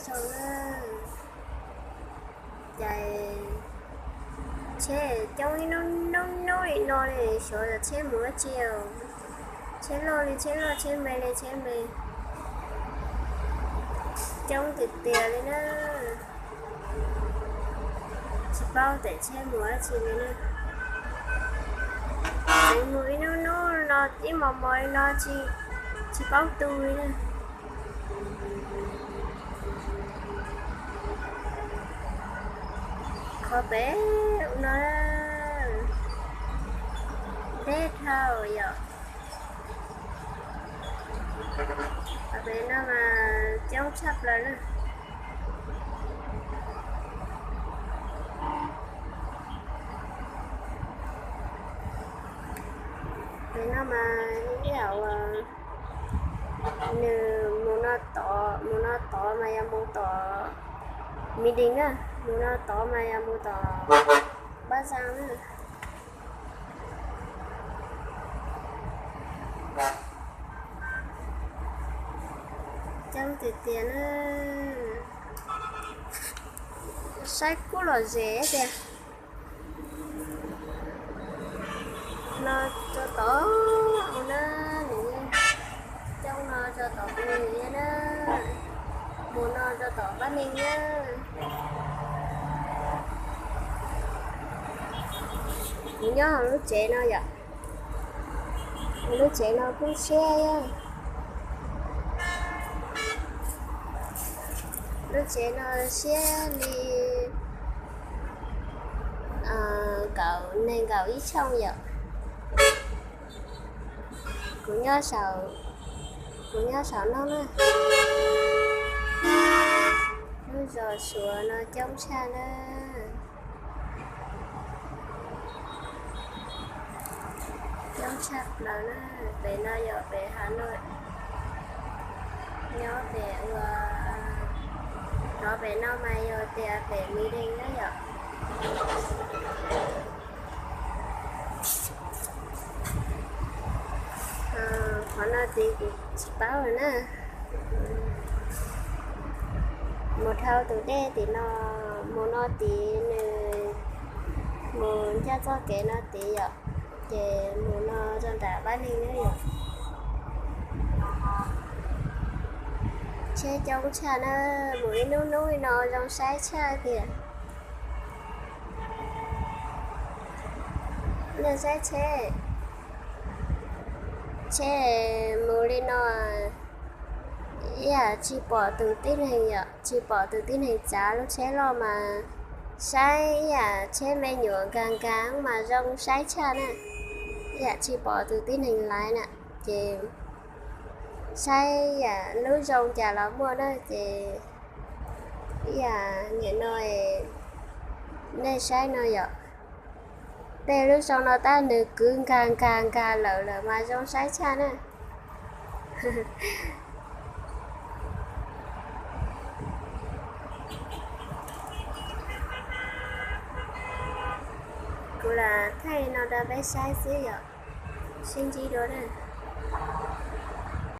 Zoo na, cas tsheb coob ib hnub hnub hnub li no li, xyov yog tsheb mus dab tsi. Tsheb loj li tsheb loj, tsheb me li tsheb me, coob tiag tiag li na. Tsis paub tias tsheb mus dab tsi li na. Tseem mus ib hnub hnub no ib hmos hmos li no tsis paub tu li na. Qhov pem no deb dhau yom. Qhov pem no mas coob tshaj plaws na. Pem no mas ib yam uas nws mus no tod, mus no tod mas yog mus tom Mỹ Đình na, mus no tod mas yog mus tom Bắc Giang na. Coob tiag tiag na, saib kub lom zem tiag. No rau tom u na, nws coob no rau tom u nws na, mus no rau tom Bắc Ninh na. Kuv nyob hauv lub tsev no yom, lub tsev no kuj siab, lub tsev no siab li kaum nees nkaum ib xyoos yom. Kuv nyob saum, kuv nyob saum no na. Lub zos Suav no coob tshaj na. Coob tshaj plaws na. Pem no yog pem Hà Nội, nyob pem ua, nov pem no mas yog tias pem Mỹ Đình na yom. Qhov no tid kuv tsis paub lawm na. Mus dhau tus dej tim no, mus no tid nws, mus ncaj txoj kev no tid yom, ces mus no rau nram Bắc Ninh na yom. Tsheb coob tshaj na, mus ib hnub hnub li no zoo saib tshaj tiag. Nej saib tsheb, tsheb mus li no ib yam tsis pom tus tib neeg yom, tsis pom tus tib neeg tsav lub tsheb loj mas saib ib yam tsheb me nyuam nkag nkag mas zoo saib tshaj na, ib yam tsis pom tus tib neeg laiv na, ces saib ib yam lub zoo cas los muaj na ces ib yam nim no nej saib no yom. Tej lub zoo no tab nws kwv nkag nkag nkag lawm lawm mas zoo saib tshaj na. Kuv lam thaij no rau peb saib xwb yom, sib ntsib dua na.